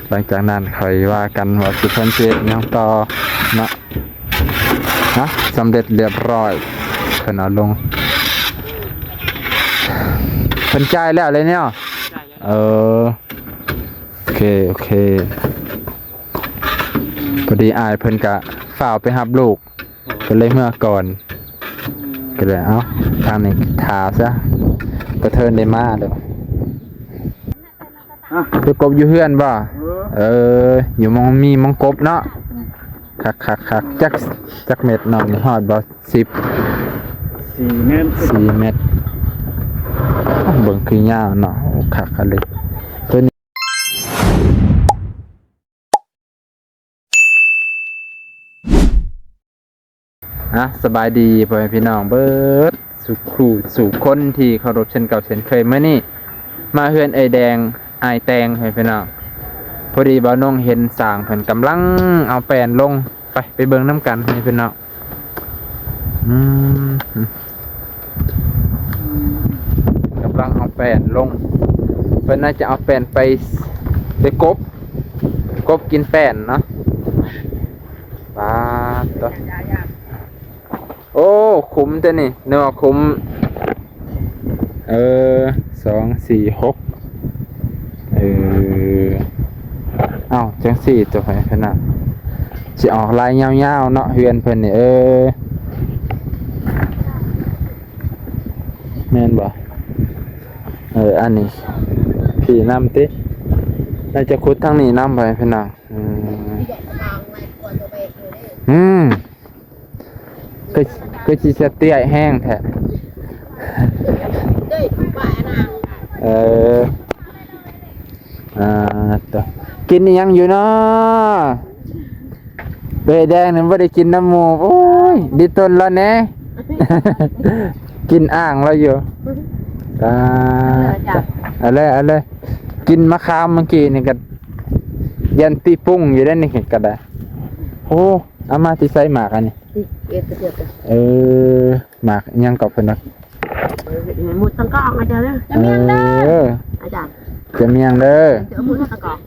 ຫຼັງຈາກນັ້ນຄ່ອຍວ່າກັນວ່າຊິເພິ່ນຊິເຮັດຫຍັງຕໍ່ເນາະ. ຮະ ສຳເລັດລຽບຮ້ອຍ ເພິ່ນເອົາລົງ ເພິ່ນຈ່າຍແລ້ວເລີຍເນາະ. ເອີ ໂອເຄ ໂອເຄ ພໍດີອ້າຍເພິ່ນກະຟ້າວໄປຮັບລູກ ກໍເລີຍເມືອກ່ອນ ກໍເລີຍ ເອົ້າ ທາງນີ້ຖ້າຊະ ກະເທີນໄດ້ມາເດີ. ຮະ ໄປກົບຢູ່ເຮືອນບໍ່? ເອີ ເອີ ຢູ່ໝ່ອງມີໝ່ອງກົບເນາະ. ອືມ ຄັກໆໆ ຈັກ ຈັກແມັດນ້ອງນີ້ ຮອດບໍ່? ສິບ ສີ່ແມັດ ສີ່ແມັດ. ເບິ່ງຄືຍາວເນາະ. ໂອ້ ຄັກຄັກເລີຍ ໂຕນີ້. ອ່ະ ສະບາຍດີພໍ່ແມ່ພີ່ນ້ອງເບິດສູ່ຄູ່ສູ່ຄົນທີ່ເຄົາລົບເຊັ່ນເກົ່າເຊັ່ນເຄີຍ. ມື້ນີ້ມາເຮືອນເອື້ອຍແດງ ອ້າຍແຕງ ພໍ່ແມ່ພີ່ນ້ອງ. ພໍດີບ່າວນົງເຫັນຊ່າງເພິ່ນກຳລັງເອົາແປ້ນລົງ. ໄປ ໄປເບິ່ງນຳກັນ ພໍ່ແມ່ພີ່ນ້ອງ. ອືມ ກຳລັງເອົາແປ້ນລົງ ເພິ່ນໜ້າຈະເອົາແປ້ນໄປ ໄປກົບ ກົບກິນແປ້ນເນາະ. ປາດໂທ້ ໂອ້ ຂຸມຕົວນີ້ ເນາະ ຂຸມ ເອີ ສອງ ສີ່ ຫົກ ເອີ ເອົ້າ ຈັ່ງຊີ້ຕົວະ ພະນະ ຊິອອກລາຍຍາວໆເນາະ ເຮືອນເພິ່ນນີ້. ເອີ ແມ່ນບໍ່? ເອີ ອັນນີ້ພີ້ນຳຕິ ໜ້າຈະຂຸດທາງນີ້ນຳ ພະນະ. ອືມ ອືມ ຄື ຄືຊິສະເຕຍແຮງແທ້. ເອີ ອ່າ ໂຕ ກິນອີ່ຫຍັງຢູ່ເນາະ? ເອື້ອຍແດງນີ້ບໍ່ໄດ້ກິນນຳໝູ່. ໂອ້ຍ ດິດຕົນລາວແດ່ ກິນອ່າງລາວຢູ່. ອ່າ ເອົາເລີຍ ເອົາເລີຍ ກິນມະຂາມມື້ກີ້ນີ້ກໍ ຢ້ານຕິປຸງຢູ່ເດ້ນີ້ກໍໄດ້. ໂອ້ ເອົາມາແຕ່ໃສໝາກອັນນີ້? ເອີ ໝາກຫຍັງກໍເພິ່ນວ່າ ໝົດທັງກ້ອງ ອາຈານເດີ. ຈະມຽງເດີ ເອີ ອາຈານ ຈະມຽງເດີ ໝົດທັງກ້ອງ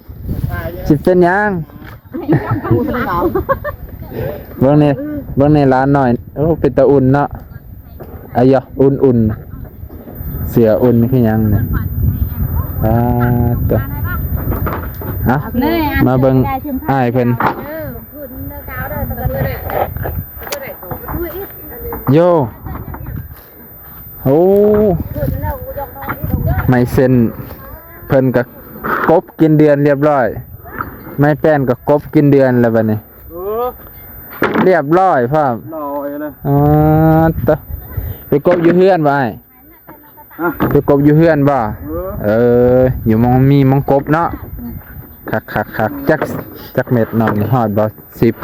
ຊິເປັນຫຍັງ? ໝົດທັງກ້ອງ ເບິ່ງນີ້ ເບິ່ງນີ້ຫຼານນ້ອຍ. ໂອ້ ເປັນຕາອຸ່ນເນາະ. ອາຍະ ອຸ່ນໆ ເສື້ອອຸ່ນຄືຫຍັງນີ້. ອ່າ ໂຕ ເອົາ ມາເບິ່ງອ້າຍເພິ່ນ ໂຢ ໂອ້ ໄມ້ເສັ້ນເພິ່ນກະກົບກິນເດືອນລຽບລ້ອຍ ໄມ້ແປ້ນກະກົບກິນເດືອນແລ້ວບັດນີ້. ເອີ ລຽບລ້ອຍພ້ອມ ລອຍນະ. ອໍ ໂຕ ໄປກົບຢູ່ເຮືອນບໍ່ອ້າຍ? ຮະ ໄປກົບຢູ່ເຮືອນບໍ່? ເອີ ເອີ ຢູ່ໝ່ອງມີໝ່ອງກົບເນາະ. ອືມ ຄັກໆໆ ຈັກ ຈັກແມັດນ້ອງນີ້ ຮອດບໍ່? ສິບ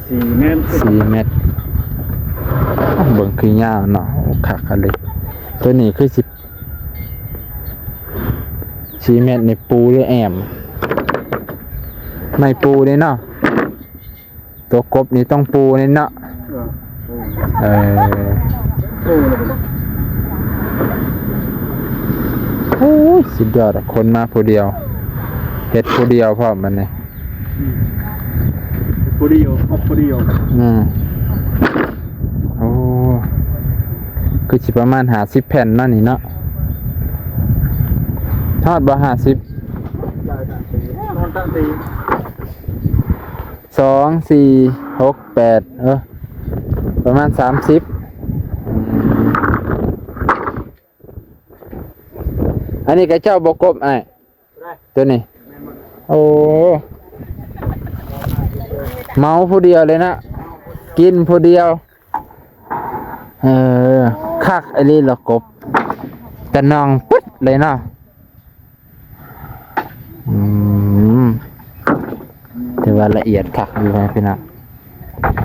ສີ່ແມັດ ສີ່ແມັດ. ເບິ່ງຄືຍາວເນາະ. ໂອ້ ຄັກຄັກເລີຍ ໂຕນີ້ຄືຊິ ສີ່ແມັດນີ້ປູຫຼືແອ້ມ? ໄມ້ປູເດ້ເນາະ. ຕົວກົບນີ້ຕ້ອງປູເດ້ເນາະ. ເອີ ເອີ ປູແລ້ວເນາະ. ໂອ້ຍ ສຸດຍອດອະ ຄົນມາຜູ້ດຽວ ເຮັດຜູ້ດຽວພ້ອມບັດນີ້. ອືມ ຜູ້ດຽວ ຄົບຜູ້ດຽວ. ອືມ ໂອ້ ຄືຊິປະມານຫ້າສິບແຜ່ນເນາະນີ້ເນາະ. ຮອດບໍ່ຫ້າສິບ? ຮອດຕັ້ງແຕ່ ສອງ ສີ່ ຫົກ ແປດ ເອີ ປະມານສາມສິບ. ອືມ ອັນນີ້ກະເຈົ້າບໍ່ກົບອ້າຍ ໂຕນີ້. ໂອ້ ເມົາຜູ້ດຽວເລີຍນະ ກິນຜູ້ດຽວ. ເອີ ຄັກອີ່ຫຼີລະ ກົບ ຕະໜ່ອງປຶດເລີຍເນາະ. ອືມ ຖືວ່າລະອຽດຄັກຢູ່ ພີ່ນ້ອງ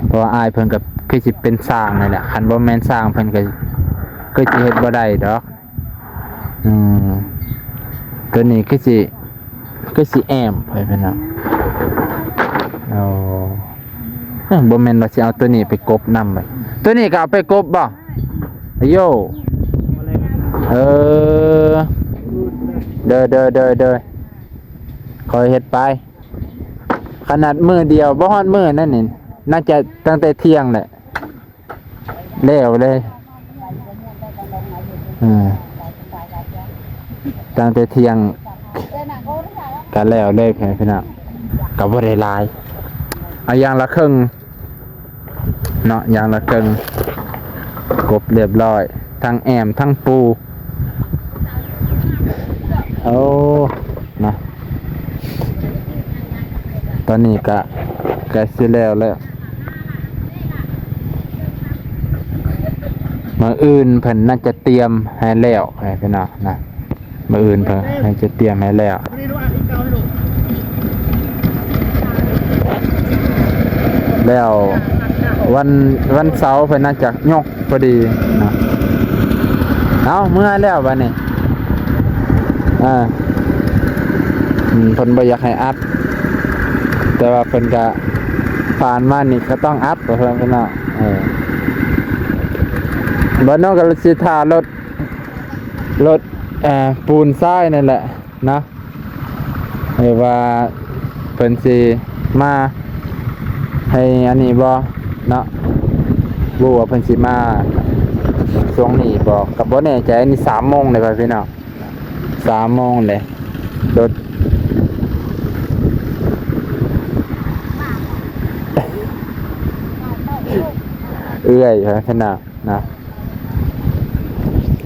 ເພາະວ່າອ້າຍເພິ່ນກໍຄືຊິເປັນຊ່າງນີ້ແຫຼະ ຄັນບໍ່ແມ່ນຊ່າງເພິ່ນກໍຄືຊິເຮັດບໍ່ໄດ້ດອກ. ອືມ ໂຕນີ້ຄືຊິ ຄືຊິແອ້ມໄປ ພີ່ນ້ອງ. ໂອ້ ເອີ ບໍ່ແມ່ນວ່າຊິເອົາໂຕນີ້ໄປກົບນຳ ໂຕນີ້ກໍເອົາໄປກົບບໍ່? ໂຢ ເອີ ເດີ ເດີ ເດີ ເດີ. ຄ່ອຍເຮັດໄປ. ຂະໜາດມື້ດຽວ ບໍ່ຮອດມື້ນັ້ນນີ້ ໜ້າຈະຕັ້ງແຕ່ທ່ຽງແຫຼະ ແລ້ວເລີຍ. ເອີ ຕັ້ງແຕ່ທ່ຽງກະແລ້ວເລີຍ ພີ່ນ້ອງ ກະບໍ່ໄດ້ຫຼາຍ ເອົາຢ່າງລະເຄິ່ງເນາະ ຢ່າງລະເຄິ່ງ ກົບລຽບຮ້ອຍ ທັງແອ້ມ ທັງປູ. ໂອ້ ນະ ຕອນນີ້ກະໃກ້ຊິແລ້ວແລ້ວ. ມື້ອື່ນເພິ່ນໜ້າຈະຕຽມໃຫ້ແລ້ວ ໃຫ້ພີ່ນ້ອງນະ. ມື້ອື່ນເພິ່ນໃຫ້ຈະຕຽມໃຫ້ແລ້ວ ແລ້ວວັນ ວັນເສົາເພິ່ນໜ້າຈະຍົກພໍດີນະ. ເອົາ ເມືອແລ້ວບັດນີ້ ເອີ ອືມ ເພິ່ນບໍ່ຢາກໃຫ້ອັດ ແຕ່ວ່າເພິ່ນກະຜ່ານມານີ້ກະຕ້ອງອັດ ວ່າຊັ້ນເນາະ. ເອີ ບັດນີ້ກະຊິຖ້າລົດ ລົດ ເອີ ປູນຊາຍນັ້ນແຫຼະເນາະ ຫຼືວ່າເພິ່ນຊິມາໃຫ້ອັນນີ້ບໍ່ເນາະ ບໍ່ຮູ້ວ່າເພິ່ນຊິມາຊ່ວງນີ້ບໍ່ ກະບໍ່ແນ່ໃຈ. ອັນນີ້ສາມໂມງແລ້ວ ພີ່ນ້ອງ ສາມໂມງແລ້ວ ລົດເອື້ອຍ ພີ່ນ້ອງ ນະ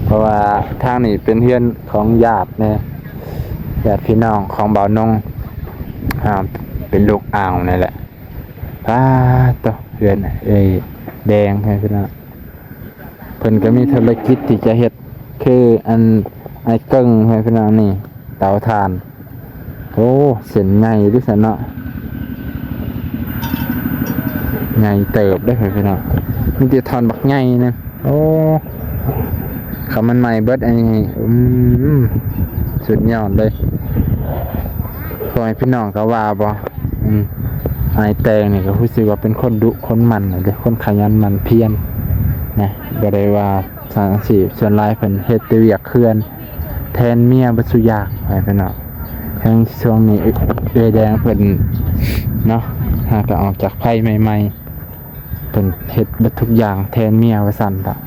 ເພາະວ່າທາງນີ້ເປັນເຮືອນຂອງຍາດແດ່ ຍາດພີ່ນ້ອງຂອງບ່າວນົງ ອ່າ ເປັນລູກອ່າວນີ້ແຫຼະ. ປາດໂທ້ ເຮືອນເອື້ອຍແດງ ພີ່ນ້ອງ ເພິ່ນກະມີທຸລະກິດທີ່ຈະເຮັດ ຄືອັນອ້າຍເກິ່ງ ພີ່ນ້ອງ ນີ້ ເຕົາຖ່ານ. ໂອ້ ເສັ້ນໃຫຍ່ເດ້ຊັ້ນເນາະ ໃຫຍ່ເຕີບເດ້ພີ່ນ້ອງ ມີແຕ່ທ່ອນບັກໃຫຍ່ນະ. ໂອ້ ຄຳມັນໃໝ່ເບິດອັນນີ້ ອືມ ສຸດຍອດເລີຍ. ພໍ່ແມ່ພີ່ນ້ອງກະວ່າບໍ່ ອືມ ອ້າຍແຕງນີ້ກະຮູ້ສຶກວ່າເປັນຄົນດຸຄົນໝັ່ນເດ້ ຄົນຂະຫຍັນໝັ່ນພຽນນະ ບໍ່ໄດ້ວ່າ ສ້າງອາຊີບ ສ່ວນຫຼາຍເພິ່ນເຮັດແຕ່ວຽກເຮືອນແທນເມຍເບິດສູ່ຢ່າງ ໃຫ້ພີ່ນ້ອງ. ແຮງຊ່ວງນີ້ເອື້ອຍແດງເພິ່ນເນາະ ຫາກະອອກຈາກໄພໃໝ່ໆ ເພິ່ນເຮັດເບິດທຸກຢ່າງແທນເມຍວ່າຊັ້ນເຖາະ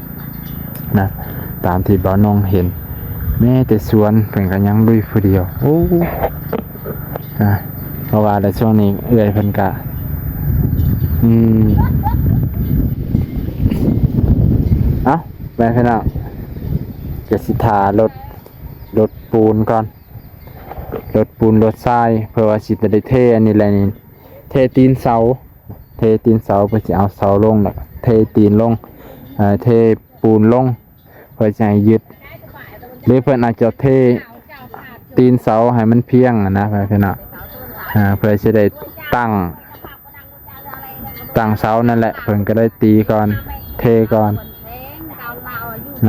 ນະ ຕາມທີ່ບ່າວນົງເຫັນ. ແມ້ແຕ່ສວນເພິ່ນກະຍັງລຸຍຜູ້ດຽວ. ໂອ້ ອ່າ ເພາະວ່າແລ້ວຊ່ວງນີ້ເອື້ອຍເພິ່ນກະ ອືມ ເອົ້າ ແມ່ນພີ່ນ້ອງ ກະຊິຖ້າລົດ ລົດປູນກ່ອນ ລົດປູນລົດຊາຍ ເພື່ອວ່າຊິໄດ້ເທອັນນີ້ແຫຼະນີ້ ເທຕີນເສົາ ເທຕີນເສົາ ເພື່ອຊິເອົາເສົາລົງ ແລ້ວກະເທຕີນລົງ ເອີ ເທປູນລົງ ເພື່ອຈະໃຫ້ຍຶດ ຫຼືເພິ່ນອາດຈະເທຕີນເສົາໃຫ້ມັນພຽງຫັ້ນນະ ພີ່ນ້ອງ ເພື່ອຊິໄດ້ຕັ້ງ ຕັ້ງເສົານັ້ນແຫຼະ ເພິ່ນກະໄດ້ຕີກ່ອນ ເທກ່ອນ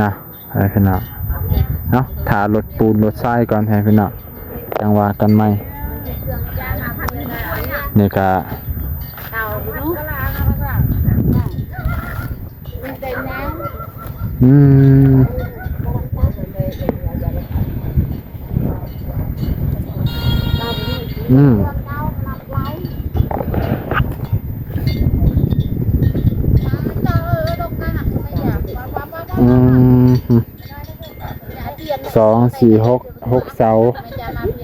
ນະ ພີ່ນ້ອງເນາະ. ຖ້າລົດປູນລົດຊາຍກ່ອນ ພີ່ນ້ອງ ຈັ່ງວ່າກັນໃໝ່. ນີ້ກະ ອືມ ອືມ ອືມ ສອງ ສີ່ ຫົກ ຫົກເສົາ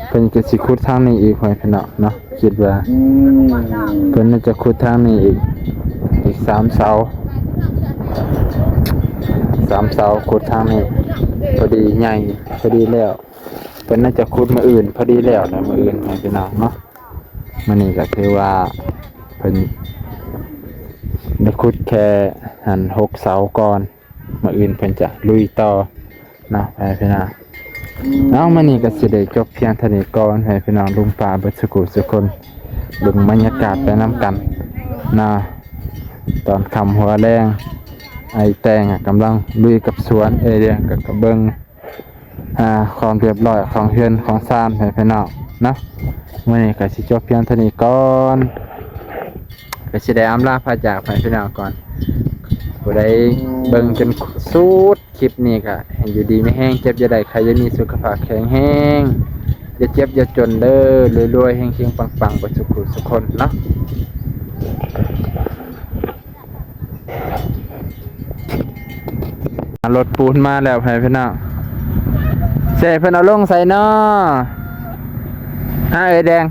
ເພິ່ນກະຊິຂຸດທາງນີ້ອີກ ພໍ່ແມ່ພີ່ນ້ອງເນາະ. ຄິດວ່າເພິ່ນໜ້າຈະຂຸດທາງນີ້ອີກ ອີກສາມເສົາ ສາມເສົາ ຂຸດທາງນີ້ພໍດີໃຫຍ່ ພໍດີແລ້ວ. ເພິ່ນໜ້າຈະຂຸດມື້ອື່ນພໍດີແລ້ວແຫຼະ ມື້ອື່ນ ພໍ່ແມ່ພີ່ນ້ອງເນາະ. ມື້ນີ້ກະຖືວ່າເພິ່ນໄດ້ຂຸດແຄ່ຫັ້ນ ຫົກເສົາກ່ອນ ມື້ອື່ນເພິ່ນຈະລຸຍຕໍ່ເນາະ ພໍ່ແມ່ພີ່ນ້ອງເນາະ. ມື້ນີ້ກະຊິໄດ້ຈົບພຽງເທົ່ານີ້ກ່ອນ ພໍ່ແມ່ພີ່ນ້ອງລຸງປ້າເບິດສູ່ຜູ້ສູ່ຄົນ ເບິ່ງບັນຍາກາດໄປນຳກັນເນາະ. ຕອນຄ່ຳຫົວແລງ ອ້າຍແຕງກຳລັງລຸຍກັບສວນ ເອື້ອຍແດງກະ ກະເບິ່ງ ອ່າ ຄວາມຮຽບຮ້ອຍຂອງເຮືອນຂອງຊານ ໃຫ້ພີ່ນ້ອງເນາະ. ມື້ນີ້ກະຊິຈົບພຽງເທົ່ານີ້ກ່ອນ ກະຊິໄດ້ອຳລາພາຈາກໃຫ້ພີ່ນ້ອງກ່ອນ. ຜູ້ໃດເບິ່ງຈົນສຸດຄລິບນີ້ກະ ໃຫ້ຢູ່ດີມີແຮງ ເຈັບຢ່າໄດ້ ໄຂ້ຢ່າມີ ສຸຂະພາບແຂງແຮງ ຢ່າເຈັບຢ່າຈົນເດີ້ ລວຍໆ ເຮັງໆ ປັງໆ ເບິດສູ່ຜູ້ສູ່ຄົນເນາະ. ລົດປູນມາແລ້ວ ໃຫ້ພີ່ນ້ອງ ເສເພິ່ນເອົາລົງໃສນໍ ຫາເອື້ອຍແດງ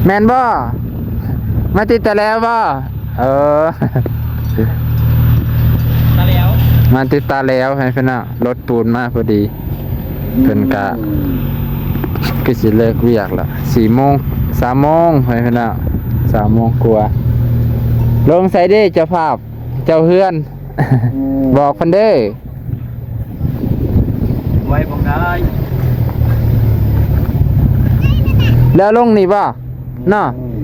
ແມ່ນບໍ່? ມາຕິດຕາແລ້ວບໍ່? ເອີ ຕາແລ້ວ ມາຕິດຕາແລ້ວ ໃຫ້ພີ່ນ້ອງ ລົດປູນມາພໍດີ. ເພິ່ນກະຄືຊິເລີກວຽກລະ ສີ່ໂມງ ສາມໂມງ ໃຫ້ພີ່ນ້ອງ ສາມໂມງກວ່າ. ລົງໃສເດ້ເຈົ້າພາບ ເຈົ້າເຮືອນ ບອກເພິ່ນເດີ້ ໄວ້ບໍ່ໄດ້ ແລ້ວລົງນີ້ບໍ່? ເນາະ ອືມ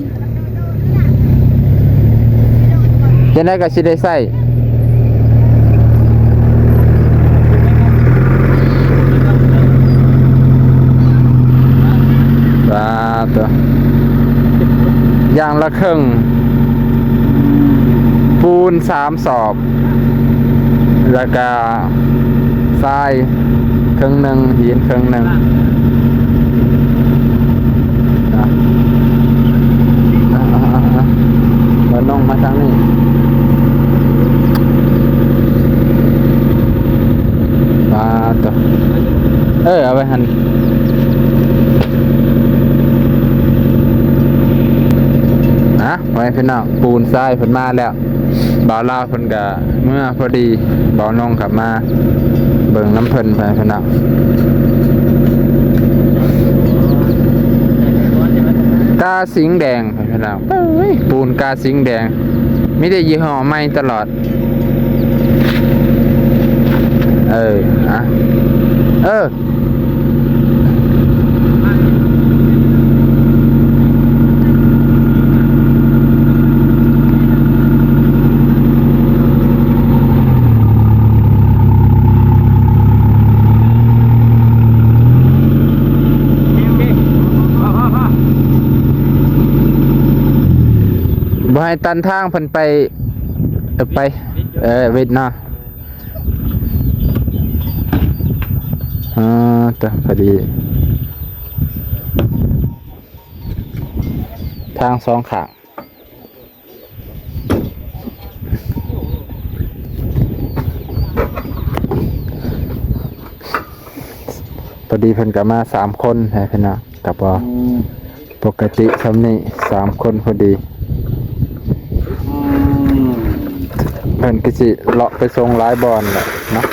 ຈັ່ງໃດກໍຊິໄດ້ໃຊ້ ປາດໂທ້ ຢ່າງລະເຄິ່ງ ປູນສາມສອບ ແລ້ວກະຊາຍເຄິ່ງໜຶ່ງ ຫີນເຄິ່ງໜຶ່ງ. ອ່ະ ອ່ະ ອ່ະ ອ່ະ ອ່ະ ບ່າວນ້ອງມາທາງນີ້ ປາດໂທ້ ເອີ ເອົາໄວ້ຫັ້ນ ນະ ໄວ້ພີ່ນ້ອງ ປູນຊາຍເພິ່ນມາແລ້ວ ບ່າວລາວເພິ່ນກະເມືອພໍດີ ບ່າວນ້ອງກັບມາເບິ່ງນຳເພິ່ນ ໄປພີ່ນ້ອງ ກາສິງແດງ ພີ່ນ້ອງ ເອີຍ ປູນກາສິງແດງ ມີແຕ່ຍີ່ຫໍ້ໃໝ່ຕະຫຼອດ ເອີ ອ່ະ ເອີ. ບໍ່ໃຫ້ຕັນທາງເພິ່ນໄປ ເອີ ໄປ ເອີ ວິດເນາະ. ອ່າ ຕະ ພໍດີ ທາງສອງຂ້າງ ພໍດີເພິ່ນກໍມາສາມຄົນ ໃຫ້ເພິ່ນນະ ກໍພໍ ອືມ ປົກກະຕິຊ່ຳນີ້ສາມຄົນພໍດີ ອືມ ເພິ່ນກໍຊິເລາະໄປສົ່ງຫຼາຍບ່ອນແຫຼະເນາະ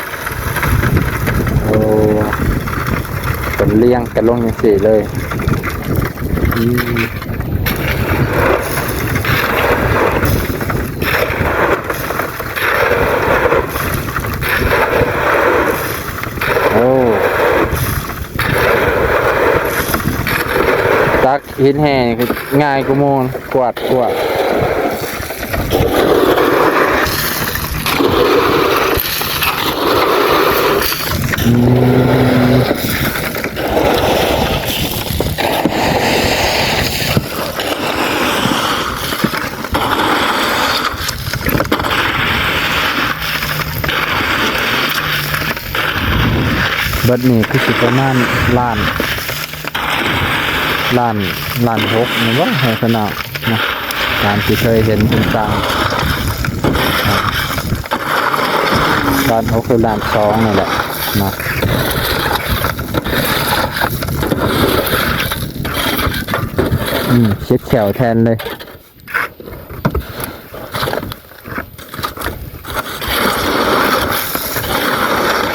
ໂອ້ ເພິ່ນລຽງກັນລົງຈັ່ງຊີ້ເລີຍ ອືມ ໂອ້ ຕັກ ເຮັດແຮ່ງ່າຍກວ່າໝູ່ ກວາດ ກວາດ ອືມ ເບິດນີ້ຄືຊິປະມານລ້ານ ລ້ານ ລ້ານຫົກນີ້ບໍ່ ໃຫ້ຂະໜາດນະ ຕາມທີ່ເຄີຍເຫັນເປັນຕ່າງ ລ້ານຫົກ ຫຼື ລ້ານສອງນີ້ແຫຼະນະ ອືມ ເຈັບແຂ້ວແທນເລີຍ.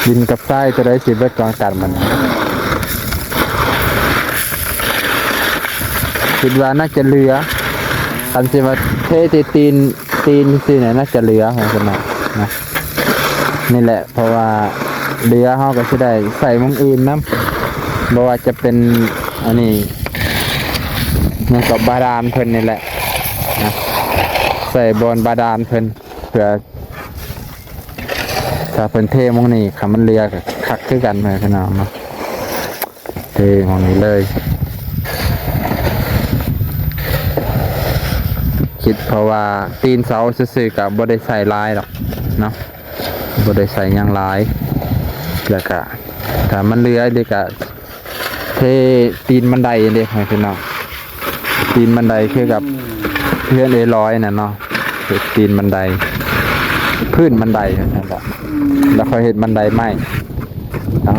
ດິນກັບຊາຍຕົວໃດຊິເບິດກ່ອນກັນມັນ ຄິດວ່າໜ້າຈະເຫຼືອ ຄັນຊິວ່າເທທີ່ຕີນ ຕີນຊີ້ນະ ໜ້າຈະເຫຼືອ ວ່າຊັ້ນນະ ນະ ນີ້ແຫຼະ ເພາະວ່າເຫຼືອເຮົາກໍຊິໄດ້ໃຊ້ໝ່ອງອື່ນນຳ ບໍ່ວ່າຈະເປັນອັນນີ້ ຫຍັງກໍບາດານເພິ່ນນີ້ແຫຼະນະ ໃສ່ບ່ອນບາດານເພິ່ນ ເພື່ອ ຖ້າເພິ່ນເທໝ່ອງນີ້ ຄັນມັນເຫຼືອກໍຄັກຄືກັນ ເອີ ພີ່ນ້ອງເນາະ ເທໝ່ອງນີ້ເລີຍ ຄິດເພາະວ່າຕີນເສົາຊື່ໆ ກໍບໍ່ໄດ້ໃສ່ຫຼາຍດອກເນາະ. ບໍ່ໄດ້ໃສ່ຫຍັງຫຼາຍ ເພ ແລ້ວກະ ຖ້າມັນເຫຼືອອີ່ຫຼີກະ ເທຕີນບັນໄດເດ້ ໃຫ້ພີ່ນ້ອງ ຕີນບັນໄດຄືກັບເຮືອນເອື້ອຍລອຍນັ້ນເນາະ ເຮັດຕີນບັນໄດ ພື້ນບັນໄດວ່າຊັ້ນເທາະ ແລ້ວຄ່ອຍເຮັດບັນໄດໄມ້. ອໍ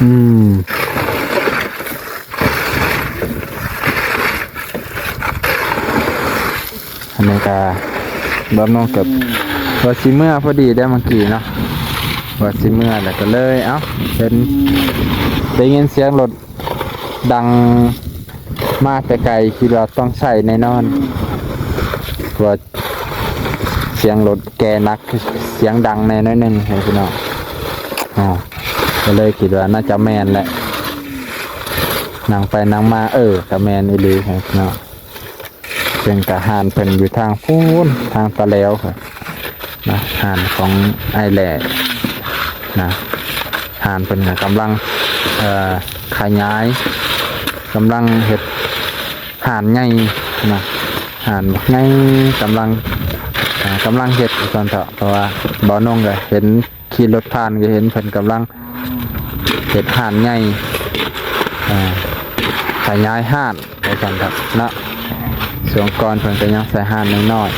ອືມ ອັນນີ້ກະ ດອນນ້ອງກະ ອືມ ວ່າຊິເມືອພໍດີໄດ໋ເມື່ອກີ້ເນາະ ວ່າຊິເມືອແລ້ວກະເລີຍ ເອົ້າ ເຫັນ ອືມ ໄດ້ຍິນສຽງລົດດັງມາແຕ່ໄກ ຄິດວ່າຕ້ອງໃຊ້ແນ່ນອນ ອືມ ເພາະວ່າສຽງລົດແກ່ໜັກ ສຽງດັງແນ່ໜ້ອຍໜຶ່ງໃຫ້ພີ່ນ້ອງ ອ່າ ກະເລີຍຄິດວ່າໜ້າຈະແມ່ນແຫຼະ ນັ່ງໄປນັ່ງມາ ເອີ ກະແມ່ນອີ່ຫຼີເນາະ. ເຊິ່ງກະຮ້ານເພິ່ນຢູ່ທາງພຸ້ນ ທາງຕາແຫຼວພຸ້ນນະ ຮ້ານຂອງອ້າຍແຫຼ້ນະ ຮ້ານເພິ່ນກະກຳລັງ ເອີ ຂະຫຍາຍ ກຳລັງເຮັດຮ້ານໃຫຍ່ນະ ຮ້ານບັກໃຫຍ່ ກຳລັງ ເອີ ກຳລັງເຮັດວ່າຊັ້ນເຖາະ ເພາະວ່າບ່າວນົງກະເຫັນ ຂີ່ລົດຜ່ານກະເຫັນເພິ່ນກຳລັງເຮັດຮ້ານໃຫຍ່ ເອີ ຂະຫຍາຍຮ້ານວ່າຊັ້ນເຖາະເນາະ ຊ່ວງກ່ອນເພິ່ນກະຍັງໃສ່ຮ້ານນ້ອຍ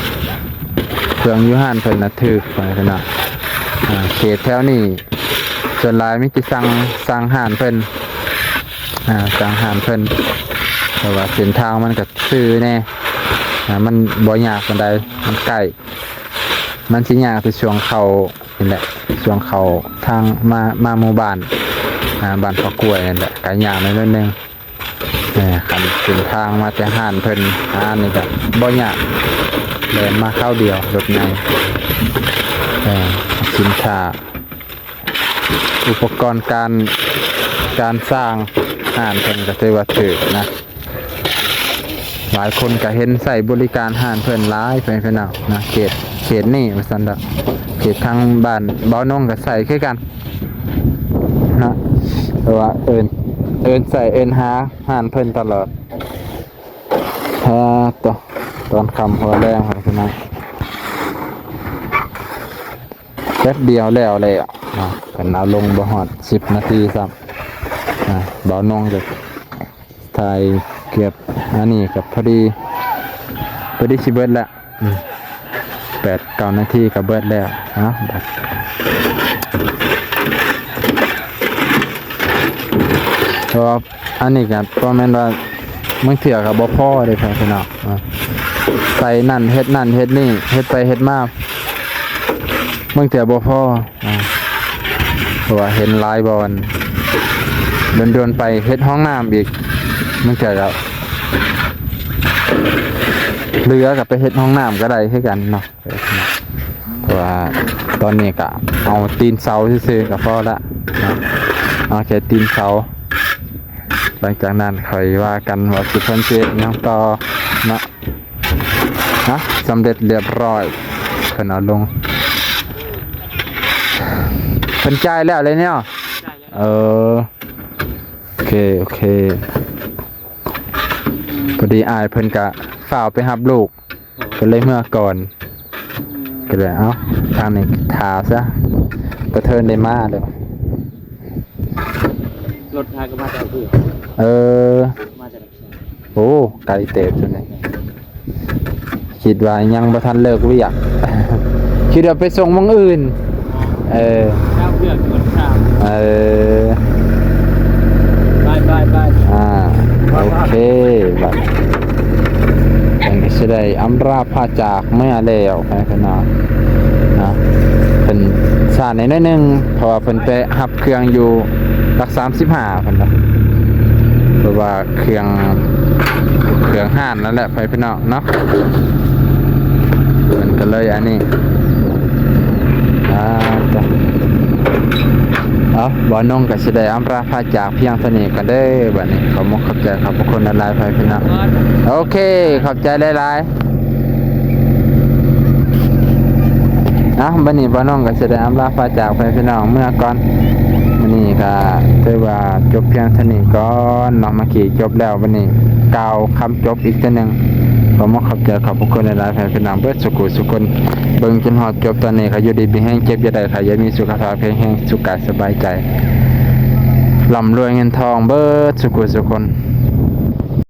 ໆ ເຄື່ອງຢູ່ຮ້ານເພິ່ນນະຖືກ ເພິ່ນນະ ເອີ ເຂດແຖວນີ້ສ່ວນຫຼາຍມີແຕ່ສັ່ງ ສັ່ງຮ້ານເພິ່ນ ເອີ ສັ່ງຮ້ານເພິ່ນ ເພາະວ່າເສັ້ນທາງມັນກະຊື່ແນ່ ເອີ ມັນບໍ່ຍາກປານໃດ ມັນໃກ້ ມັນຊິຍາກແຕ່ຊ່ວງເຂົ້າ ນີ້ແຫຼະ ຊ່ວງເຂົ້າທາງມາ ມາໝູ່ບ້ານ ອ່າ ບ້ານພະກວຍນັ້ນແຫຼະ ກະຍາກໜ້ອຍໜຶ່ງ ເອີ ຄັນເສັ້ນທາງມາແຕ່ຮ້ານເພິ່ນຫານີ້ກະບໍ່ຍາກ ແລ່ນມາຄາວດຽວ ລົດໃຫຍ່ ເອີ ສິນຄ້າ ອຸປະກອນການ ການສ້າງຮ້ານເພິ່ນກະຖືວ່າຖືກນະ. ຫຼາຍຄົນກະເຫັນໃຊ້ບໍລິການຮ້ານເພິ່ນຫຼາຍ ເພິ່ນ ເພິ່ນເນາະ ເຂດ ເຂດນີ້ວ່າຊັ້ນເຖາະ ເຂດທາງບ້ານບ່າວນົງກະໃຊ້ຄືກັນເນາະ ເພາະວ່າເອີ້ນ ເອີ້ນໃຊ້ເອີ້ນຫາຮ້ານເພິ່ນຕະຫຼອດ ອາ ຕອນ ຕອນຄ່ຳຫົວແລງ ເພິ່ນເນາະ ແປັບດຽວແລ້ວແລ້ວເນາະ ເພິ່ນເອົາລົງບໍ່ຮອດສິບນາທີຊ້ຳ ອ່າ ບ່າວນົງກະ ຖ່າຍເກືອບ ອັນນີ້ກະພໍດີ ພໍດີຊິເບິດລະ ອືມ ແປດເກົ້ານາທີກະເບິດແລ້ວເນາະ ເພາະວ່າອັນນີ້ກະບໍ່ແມ່ນວ່າ ບາງເທື່ອກະບໍ່ພໍເດ້ ພີ່ນ້ອງ ໃສ່ນັ້ນເຮັດນັ້ນເຮັດນີ້ ເຮັດໄປເຮັດມາ ບາງເທື່ອບໍ່ພໍ ອ່າ ເພາະວ່າເຫັນຫຼາຍບ່ອນ ດົນໆໄປເຮັດຫ້ອງນ້ຳອີກ ບາງເທື່ອກະເຫຼືອກະໄປເຮັດຫ້ອງນ້ຳກະໄດ້ຄືກັນເນາະ ເພາະວ່າຕອນນີ້ກະເອົາຕີນເສົາຊື່ໆກະພໍລະເນາະ ເອົາແຄ່ຕີນເສົາ ຫຼັງຈາກນັ້ນຄ່ອຍວ່າກັນວ່າຊິເພິ່ນຊິເຮັດຫຍັງຕໍ່ເນາະ. ນະ ສຳເລັດລຽບຮ້ອຍ ເພິ່ນເອົາລົງ ເພິ່ນຈ່າຍແລ້ວເລີຍເນາະ ເອີ ໂອເຄ ໂອເຄ ພໍດີອ້າຍເພິ່ນກະຟ້າວໄປຮັບລູກ ເພິ່ນເລີຍເມືອກ່ອນ ກະເລີຍ ເອົ້າ ທາງນີ້ຖ້າຊະ ກະເທີນໄດ້ມາເລີຍ ລົດຫາກະມາຈາກເຮືອ ເອີ ມາຈາກ ໂອ້ ໄກເຕີບຊັ້ນນີ້ ຄິດວ່າຍັງບໍ່ທັນເລີກວຽກ ຄິດວ່າໄປສົ່ງໝ່ອງອື່ນ ເອີ ເຈົ້າເລືອກຄົນຂ້າມ ເອີ ໄປ ໄປ ໄປ ອ່າ ໂອເຄ ບາດນີ້ເພິ່ນກະຊິໄດ້ອຳລາພາຈາກເມືອແລ້ວ ພີ່ນ້ອງເນາະ ເພິ່ນຊ້າແດ່ໜ້ອຍໜຶ່ງ ເພາະວ່າເພິ່ນໄປຮັບ ເຄື່ອງຢູ່ຫຼັກສາມສິບຫ້າເພິ່ນວ່າ ເພາະວ່າເຄື່ອງ ເຄື່ອງຮ້ານນັ້ນແຫຼະ ພີ່ນ້ອງເນາະ ເພິ່ນກະເລີຍອັນນີ້ ອ່າ ເອົາ ເອົາ ບ່າວນົງກໍຊິໄດ້ອຳລາພາຈາກພຽງເທົ່ານີ້ກ່ອນເດີ. ບັດນີ້ ຂອບມຸກຂອບໃຈ ຂອບພະຄຸນຫຼາຍໆ ພໍ່ແມ່ພີ່ນ້ອງ. ໂອເຄ ຂອບໃຈຫຼາຍໆ. ເອົາ ບັດນີ້ບ່າວນົງກໍຊິໄດ້ອຳລາພາຈາກ ພໍ່ແມ່ພີ່ນ້ອງເມືອກ່ອນ. ມື້ນີ້ກໍຖືວ່າຈົບພຽງເທົ່ານີ້ກ່ອນເນາະ. ມາຂີ່ຈົບແລ້ວ ບັດນີ້ກ່າວຄຳຈົບອີກເທື່ອໜຶ່ງ. ຂໍຂອບມຸກຂອບໃຈ ຂອບພະຄຸນຫຼາຍໆ ພໍ່ແມ່ພີ່ນ້ອງເບິດສູ່ຜູ້ສູ່ຄົນ ເບິ່ງຈົນຮອດຈົບ. ຕອນນີ້ກໍຢູ່ດີມີແຮງ ເຈັບຢ່າໄດ້ ໄຂ້ຢ່າມີ ສຸຂະພາບແຂງແຮງ ສຸກກາຍສະບາຍໃຈ ລ່ຳລວຍເງິນທອງເບິດສູ່ຜູ້ສູ່ຄົນ.